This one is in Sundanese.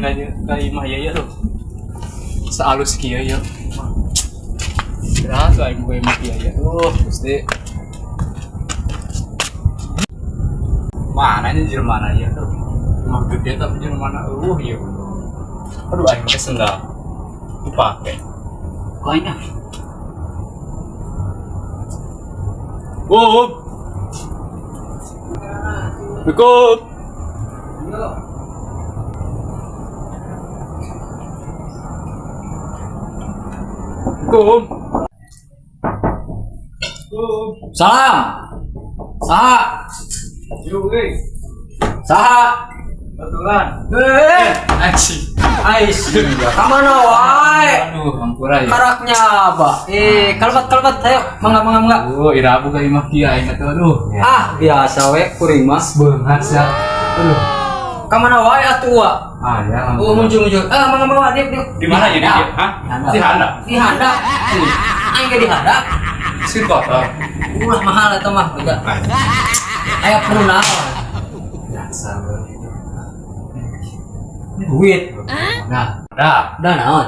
Mampir ka imah ya ya tuh. Saalus kieu ya. Gerah tuh aing boga imah kieu ya. Duh, Gusti. Mana ini jelema mana ya tuh? Imah gede tapi jelema mana eueuh ieu. Aduh, aing make sendal. Dipake. Kok aing ah. Wow. Ikut. Kum. Kum. Salam. Saha? Yuk, euy. Saha? Betulan. Eh, Anjing. ais. Ka mana wae? Aduh, ampura ya. Karaknya apa? Eh, kalbat kalbat ayo, mangga mangga mangga. Oh, irabu ka imah kieu aing atuh aduh. Ah, biasa we kuring mah. Beungat sia. Aduh. Ka mana wae atuh wa? Ah, ya. Oh, muncul muncul. Ah, mangga mangga diuk diuk. Di mana jadi dia? Hah? Di Di handap. Di handap. Aing ge di handap. Si kotor. Ulah mahal eta mah, beda. Aya perlu naon? Biasa. Duit. Nah, dah. Dah naon?